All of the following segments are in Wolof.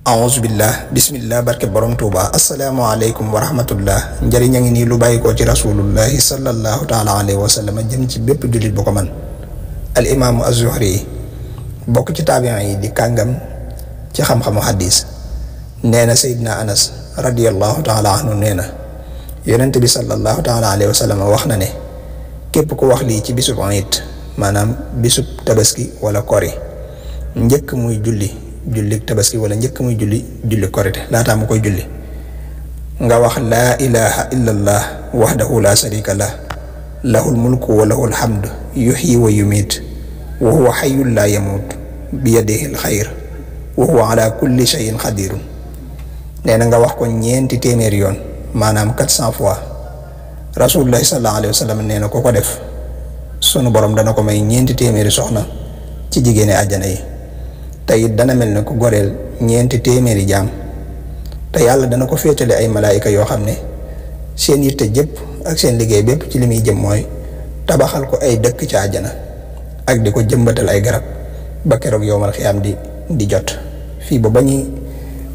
auzubillah bismillah barke borom tuuba asalaamaaleykum wa rahmatullah njëriñ a ngi nii lu bàyyi ko ci rasulullahi sallallahu taala alayhi wa sallam jëm ci bépp jullit bu ko man al imaamu az-Zuhri yi bokk ci taabiyan yi di kàngam ci xam-xamu xadis nee na Seydina Anas radiyallahu taala anhu nee na yonent bi sallallahu taala alayhi wa sallam wax na ne képp ku wax lii ci bisub iid maanaam bisub tabaski wala kori njëkk muy julli tabaski wala njëkk muy julli korite laataa mu koy julli nga wax laa ilaha illa allah wahdahu la sharika lah lahul mulku wa lahul hamdu yuhyi wa yumiit wa huwa hayyun la yamut bi yadihi alxayr wa huwa ala kulli shay'in qadirun nee na nga wax ko ñeenti téeméeri yoon maanaam 400 fois rasulullahi sallallahu alayhi wa sallam nee na ko def sunu borom dana ko may ñeenti téeméeri soxna ci jigéeni àjjana yi te it dana mel ne ku goreel ñeenti téeméeri jaam te yàlla dana ko féetale ay malaayika yoo xam ne seen yitte jëpp ak seen liggéey bépp ci li muy jëm mooy tabaxal ko ay dëkk ci àjjana ak di ko jëmbatal ay garab ba keroog yowmal xiyaam di jot fii ba ñuy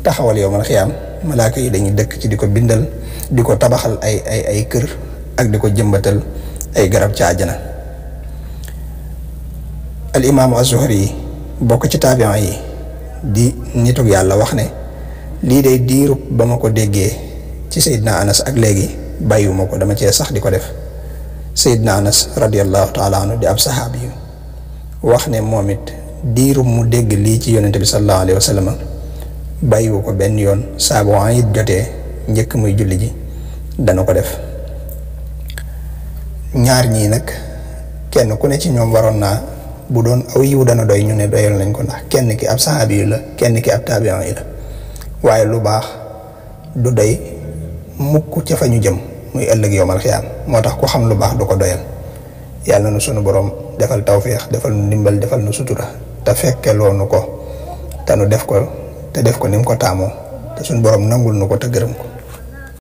taxawal yowmal xiyaam malaaka yi dañuy dëkk ci di ko bindal di ko tabaxal ay kër ak di ko jëmbatal ay garab ci àjjana al imaamu az-Zuhri yi bokk ci taabiyan yi di nitug yàlla wax ne lii day diirub ba ma ko déggee ci Seydina Anas ak léegi bàyyiwuma ko dama cee sax di ko def Seydina Anas radiyallahu taala anhu di ab saxaabi yu wax ne moom it diirub mu dégg lii ci yonente bi sallallahu alayhi wa sallam bàyyiwu ko benn yoon saa bu it jotee njëkk muy julli ji dana ko def ñaar ñii nag kenn ku ne ci ñoom waroon naa bu doon aw yiw dana doy ñu ne doyal nañ ko ndax kenn ki ab saxaabi yu la kenn ki ab taabiyan yi la waaye lu baax du doy mukk ca fa ñu jëm muy ëllëg yowmal xiyaam moo tax ku xam lu baax du ko doyal yàlla na sunu borom defal tawféex defal nu ndimbal defal nu sutura te fekke loonu ko te nu def ko ni mu ko taamoo te sunu borom nangul nu ko te gërëm ko